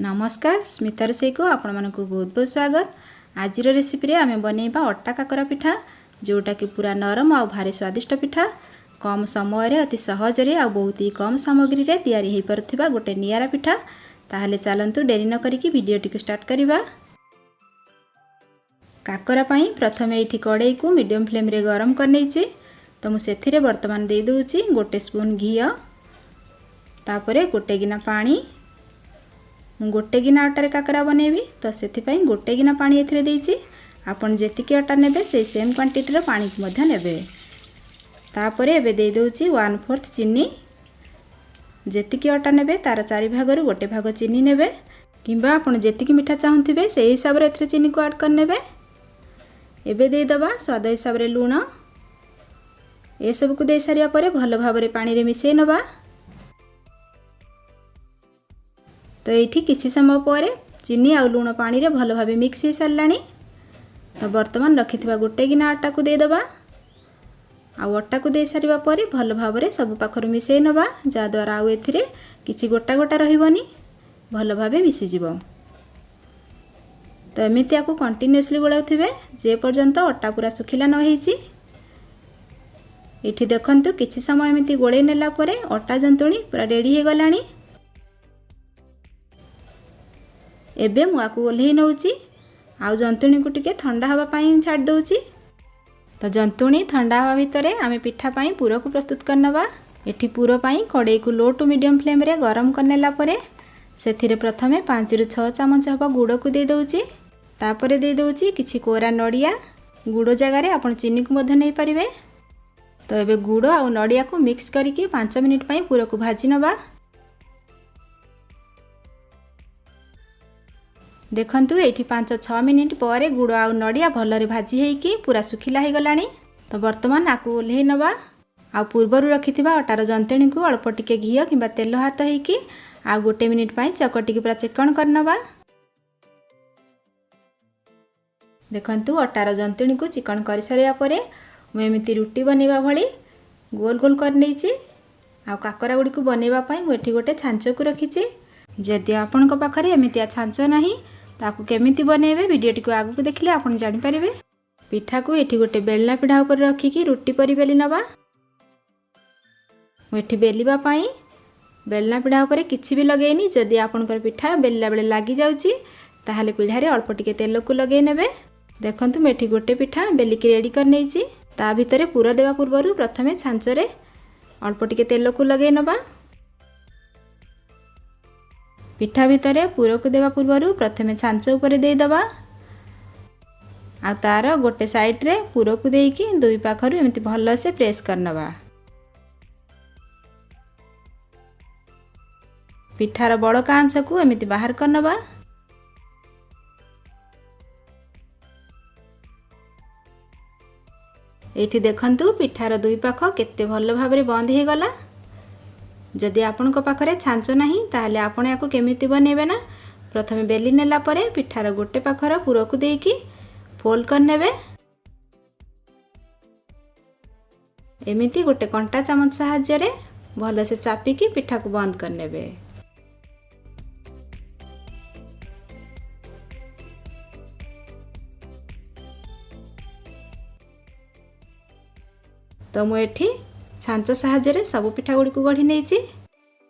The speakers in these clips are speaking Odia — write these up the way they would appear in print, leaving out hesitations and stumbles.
ନମସ୍କାର, ସ୍ମିତା ରୋଷେଇକୁ ଆପଣମାନଙ୍କୁ ବହୁତ ବହୁତ ସ୍ୱାଗତ। ଆଜିର ରେସିପିରେ ଆମେ ବନେଇବା ଅଟା କାକରା ପିଠା, ଯେଉଁଟାକି ପୁରା ନରମ ଆଉ ଭାରି ସ୍ୱାଦିଷ୍ଟ ପିଠା। କମ୍ ସମୟରେ, ଅତି ସହଜରେ ଆଉ ବହୁତ ହି କମ୍ ସାମଗ୍ରୀରେ ତିଆରି ହୋଇପାରୁଥିବା ଗୋଟେ ନିଆରା ପିଠା। ତାହେଲେ ଚାଲନ୍ତୁ, ଡେରି ନ କରିକି ଭିଡ଼ିଓଟିକୁ ଷ୍ଟାର୍ଟ କରିବା। କାକରା ପାଇଁ ପ୍ରଥମେ ଏଇଠି କଡ଼େଇକୁ ମିଡ଼ିୟମ୍ ଫ୍ଲେମ୍ରେ ଗରମ କରିନେଇଛି। ତ ମୁଁ ସେଥିରେ ବର୍ତ୍ତମାନ ଦେଇଦେଉଛି ଗୋଟେ ସ୍ପୁନ୍ ଘିଅ, ତାପରେ ଗୋଟେ ଗିନା ପାଣି। ମୁଁ ଗୋଟେ ଗିନା ଅଟାରେ କାକରା ବନେଇବି, ତ ସେଥିପାଇଁ ଗୋଟେ ଗିନା ପାଣି ଏଥିରେ ଦେଇଛି। ଆପଣ ଯେତିକି ଅଟା ନେବେ, ସେଇ ସେମ୍ କ୍ୱାଣ୍ଟିଟିର ପାଣିକୁ ମଧ୍ୟ ନେବେ। ତାପରେ ଏବେ ଦେଇଦେଉଛି 1/4 ଚିନି। ଯେତିକି ଅଟା ନେବେ, ତାର ଚାରି ଭାଗରୁ ଗୋଟେ ଭାଗ ଚିନି ନେବେ, କିମ୍ବା ଆପଣ ଯେତିକି ମିଠା ଚାହୁଁଥିବେ, ସେଇ ହିସାବରେ ଏଥିରେ ଚିନିକୁ ଆଡ଼୍ କରିନେବେ। ଏବେ ଦେଇଦେବା ସ୍ୱାଦ ହିସାବରେ ଲୁଣ। ଏସବୁକୁ ଦେଇସାରିବା ପରେ ଭଲ ଭାବରେ ପାଣିରେ ମିଶାଇ ନେବା। ତ ଏଇଠି କିଛି ସମୟ ପରେ ଚିନି ଆଉ ଲୁଣ ପାଣିରେ ଭଲ ଭାବେ ମିକ୍ସ ହେଇସାରିଲାଣି। ତ ବର୍ତ୍ତମାନ ରଖିଥିବା ଗୋଟେ ଗିନା ଅଟାକୁ ଦେଇଦେବା। ଆଉ ଅଟାକୁ ଦେଇସାରିବା ପରେ ଭଲ ଭାବରେ ସବୁ ପାଖରୁ ମିଶାଇ ନେବା, ଯାହାଦ୍ୱାରା ଆଉ ଏଥିରେ କିଛି ଗୋଟା ଗୋଟା ରହିବନି, ଭଲ ଭାବେ ମିଶିଯିବ। ତ ଏମିତି ଆକୁ କଣ୍ଟିନ୍ୟୁଅସଲି ଗୋଳାଉଥିବେ, ଯେ ପର୍ଯ୍ୟନ୍ତ ଅଟା ପୁରା ଶୁଖିଲା ନ ହେଇଛି। ଏଠି ଦେଖନ୍ତୁ, କିଛି ସମୟ ଏମିତି ଗୋଳେଇ ନେଲା ପରେ ଅଟା ଜନ୍ତୁଣି ପୁରା ରେଡ଼ି ହେଇଗଲାଣି। ଏବେ ମୁଁ ଆକୁ ଓହ୍ଲେଇ ନେଉଛି ଆଉ ଜନ୍ତୁଣିକୁ ଟିକେ ଥଣ୍ଡା ହେବା ପାଇଁ ଛାଡ଼ି ଦେଉଛି। ତ ଜନ୍ତୁଣି ଥଣ୍ଡା ହେବା ଭିତରେ ଆମେ ପିଠା ପାଇଁ ପୁରକୁ ପ୍ରସ୍ତୁତ କରିନେବା। ଏଠି ପୁର ପାଇଁ କଡ଼େଇକୁ ଲୋ ଟୁ ମିଡ଼ିୟମ୍ ଫ୍ଲେମ୍ରେ ଗରମ କରିନେଲା ପରେ ସେଥିରେ ପ୍ରଥମେ 5ରୁ 6 ଚାମଚ ହେବ ଗୁଡ଼କୁ ଦେଇଦେଉଛି। ତାପରେ ଦେଇଦେଉଛି କିଛି କୋରା ନଡ଼ିଆ। ଗୁଡ଼ ଜାଗାରେ ଆପଣ ଚିନିକୁ ମଧ୍ୟ ନେଇପାରିବେ। ତ ଏବେ ଗୁଡ଼ ଆଉ ନଡ଼ିଆକୁ ମିକ୍ସ କରିକି 5 ମିନିଟ୍ ପାଇଁ ପୁରକୁ ଭାଜି ନେବା। ଦେଖନ୍ତୁ, ଏଇଠି 5-6 ମିନିଟ୍ ପରେ ଗୁଡ଼ ଆଉ ନଡ଼ିଆ ଭଲରେ ଭାଜି ହେଇକି ପୁରା ଶୁଖିଲା ହେଇଗଲାଣି। ତ ବର୍ତ୍ତମାନ ଆକୁ ଓହ୍ଲେଇ ନେବା। ଆଉ ପୂର୍ବରୁ ରଖିଥିବା ଅଟାର ଜନ୍ତଣିକୁ ଅଳ୍ପ ଟିକେ ଘିଅ କିମ୍ବା ତେଲ ହାତ ହେଇକି ଆଉ ଗୋଟେ ମିନିଟ୍ ପାଇଁ ଚକଟିକି ପୁରା ଚିକଣ କରିନେବା। ଦେଖନ୍ତୁ, ଅଟାର ଜନ୍ତଣିକୁ ଚିକଣ କରିସାରିବା ପରେ ମୁଁ ଏମିତି ରୁଟି ବନେଇବା ଭଳି ଗୋଲ ଗୋଲ କରିନେଇଛି। ଆଉ କାକରା ଗୁଡ଼ିକୁ ବନେଇବା ପାଇଁ ମୁଁ ଏଠି ଗୋଟେ ଛାଞ୍ଚକୁ ରଖିଛି। ଯଦି ଆପଣଙ୍କ ପାଖରେ ଏମିତିଆ ଛାଞ୍ଚ ନାହିଁ, ତାକୁ କେମିତି ବନେଇବେ, ଭିଡ଼ିଓଟିକୁ ଆଗକୁ ଦେଖିଲେ ଆପଣ ଜାଣିପାରିବେ। ପିଠାକୁ ଏଠି ଗୋଟେ ବେଲଣା ପିଢ଼ା ଉପରେ ରଖିକି ରୁଟି ପରି ବେଲି ନେବା। ମୁଁ ଏଠି ବେଲିବା ପାଇଁ ବେଲଣା ପିଢ଼ା ଉପରେ କିଛି ବି ଲଗେଇନି। ଯଦି ଆପଣଙ୍କର ପିଠା ବେଲିଲା ବେଳେ ଲାଗିଯାଉଛି, ତାହେଲେ ପିଢ଼ାରେ ଅଳ୍ପ ଟିକେ ତେଲକୁ ଲଗେଇ ନେବେ। ଦେଖନ୍ତୁ, ମୁଁ ଏଠି ଗୋଟେ ପିଠା ବେଲିକି ରେଡ଼ି କରିନେଇଛି। ତା ଭିତରେ ପୁର ଦେବା ପୂର୍ବରୁ ପ୍ରଥମେ ଛାଞ୍ଚରେ ଅଳ୍ପ ଟିକେ ତେଲକୁ ଲଗେଇ ନେବା। ପିଠା ଭିତରେ ପୁରକୁ ଦେବା ପୂର୍ବରୁ ପ୍ରଥମେ ଛାଞ୍ଚ ଉପରେ ଦେଇଦେବା। ଆଉ ତାର ଗୋଟେ ସାଇଡ଼୍ରେ ପୁରକୁ ଦେଇକି ଦୁଇ ପାଖରୁ ଏମିତି ଭଲସେ ପ୍ରେସ୍ କରିନେବା। ପିଠାର ବଳକା ଅଂଶକୁ ଏମିତି ବାହାର କରିନେବା। ଏଇଠି ଦେଖନ୍ତୁ, ପିଠାର ଦୁଇ ପାଖ କେତେ ଭଲ ଭାବରେ ବନ୍ଦ ହେଇଗଲା। ଯଦି ଆପଣଙ୍କ ପାଖରେ ଛାଞ୍ଚ ନାହିଁ, ତାହେଲେ ଆପଣ ୟାକୁ କେମିତି ବନେଇବେ ନା, ପ୍ରଥମେ ବେଲି ନେଲା ପରେ ପିଠାର ଗୋଟେ ପାଖର ପୁରକୁ ଦେଇକି ଫୋଲ୍ଡ କରିନେବେ। ଏମିତି ଗୋଟେ କଣ୍ଟା ଚାମଚ ସାହାଯ୍ୟରେ ଭଲସେ ଚାପିକି ପିଠାକୁ ବନ୍ଦ କରିନେବେ। ତ ମୁଁ ଏଠି ଛାଞ୍ଚ ସାହାଯ୍ୟରେ ସବୁ ପିଠା ଗୁଡ଼ିକୁ ଗଢ଼ି ନେଇଛି।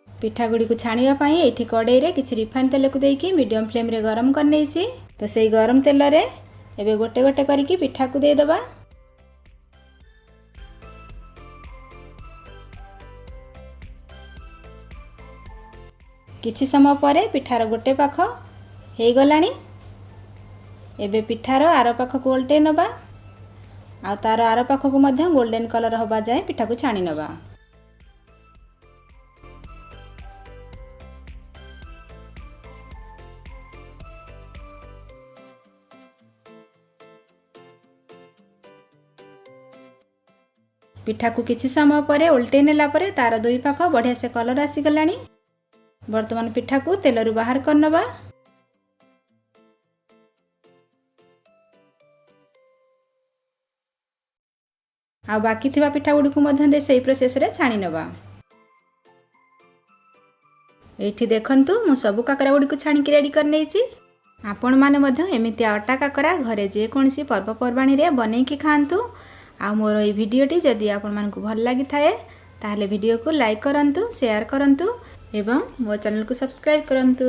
ପିଠା ଗୁଡ଼ିକୁ ଛାଣିବା ପାଇଁ ଏଇଠି କଡ଼େଇରେ କିଛି ରିଫାଇନ୍ ତେଲକୁ ଦେଇକି ମିଡ଼ିୟମ୍ ଫ୍ଲେମ୍ରେ ଗରମ କରିନେଇଛି। ତ ସେଇ ଗରମ ତେଲରେ ଏବେ ଗୋଟେ ଗୋଟେ କରିକି ପିଠାକୁ ଦେଇଦେବା। କିଛି ସମୟ ପରେ ପିଠାର ଗୋଟେ ପାଖ ହେଇଗଲାଣି। ଏବେ ପିଠାର ଆର ପାଖକୁ ଓଲଟେଇ ନେବା ଆଉ ତାର ଆର ପାଖକୁ ମଧ୍ୟ ଗୋଲ୍ଡେନ୍ କଲର୍ ହେବା ଯାଏଁ ପିଠାକୁ ଛାଣି ନେବା। ପିଠାକୁ କିଛି ସମୟ ପରେ ଓଲଟେଇ ନେଲା ପରେ ତାର ଦୁଇ ପାଖ ବଢ଼ିଆ ସେ କଲର୍ ଆସିଗଲାଣି। ବର୍ତ୍ତମାନ ପିଠାକୁ ତେଲରୁ ବାହାର କରିନେବା। ଆଉ ବାକି ଥିବା ପିଠା ଗୁଡ଼ିକୁ ମଧ୍ୟ ସେଇ ପ୍ରୋସେସ୍ରେ ଛାଣି ନେବା। ଏଇଠି ଦେଖନ୍ତୁ, ମୁଁ ସବୁ କାକରା ଗୁଡ଼ିକୁ ଛାଣିକି ରେଡ଼ି କରିନେଇଛି। ଆପଣମାନେ ମଧ୍ୟ ଏମିତି ଅଟା କାକରା ଘରେ ଯେକୌଣସି ପର୍ବପର୍ବାଣୀରେ ବନେଇକି ଖାଆନ୍ତୁ। ଆଉ ମୋର ଏଇ ଭିଡ଼ିଓଟି ଯଦି ଆପଣମାନଙ୍କୁ ଭଲ ଲାଗିଥାଏ, ତାହେଲେ ଭିଡ଼ିଓକୁ ଲାଇକ୍ କରନ୍ତୁ, ସେୟାର କରନ୍ତୁ ଏବଂ ମୋ ଚ୍ୟାନେଲକୁ ସବସ୍କ୍ରାଇବ୍ କରନ୍ତୁ।